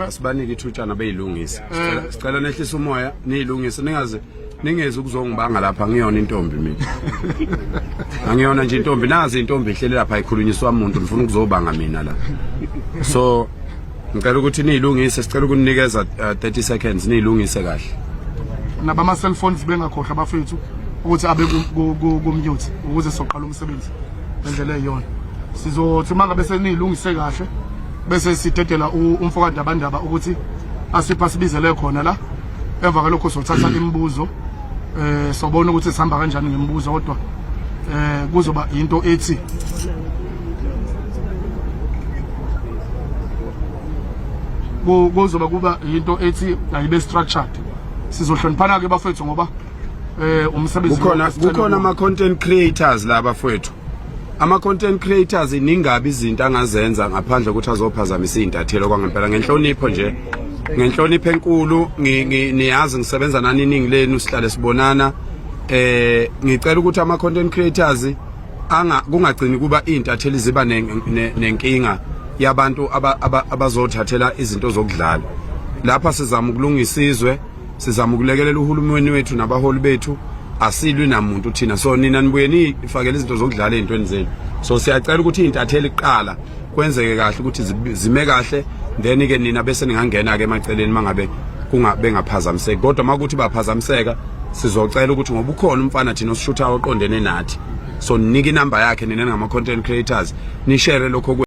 Sibanike ithutshana beyilungise. Sicela nehlise umoya niyilungise, ningaze ningezi ukuzongibanga lapha. Ngiyona intombi mina, angiyona nje intombi. Nazi intombi ihleli lapha, ayikhulunyiswa umuntu, nifuna ukuzobanga mina la. So ngicela ukuthi niyilungise, sicela ukunikeza 30 seconds niyilungise kahle. Nabama cellphones bengakhohlwa bafethu ukuthi abe ku mute ukuze soqala umsebenzi ngendlela eyiyona. Sizothi uma ngabe seniyilungise kahle bese sidedela umfoka Ndabandaba ukuthi asipha sibizele khona la. Emva kwalokho sothatha imibuzo, sobona ukuthi sihamba kanjani ngemibuzo, kodwa kuzoba into ethi kuzoba kuba into ethi ayibe structured. Sizohloniphana ke bafethu ngoba umsebenzi Kukhona ama content creators la bafethu, ama content creators iningabi izinto angazenza ngaphandle ukuthi azophazamisa izintathelo kwangempela. Ngenhlonipho nje, ngenhlonipho enkulu, niyazi ngisebenza nani, iningi lenu sihlale sibonana. Ngicela ukuthi ama content creators anga kungagcini kuba izintatheli ziba nenkinga yabantu abazothathela izinto zokudlala lapha. Sizama ukulungisa izwe, sizama ukulekelela uhulumeni wethu nabaholi bethu, asilwi namuntu thina. So nina nibuye nifakele izinto zokudlala ey'ntweni zenu. So siyacela ukuthi iy'ntatheli kuqala kwenzeke kahle ukuthi zime kahle, then ke nina bese ningangena-ke emaceleni mangabe bengaphazamiseki. Kodwa uma kuthi baphazamiseka, sizocela ukuthi ngoba ukhona umfana thina osishuthayo oqondene nathi, so ninike inamba yakhe nina ningama-content creators, nishare lokho.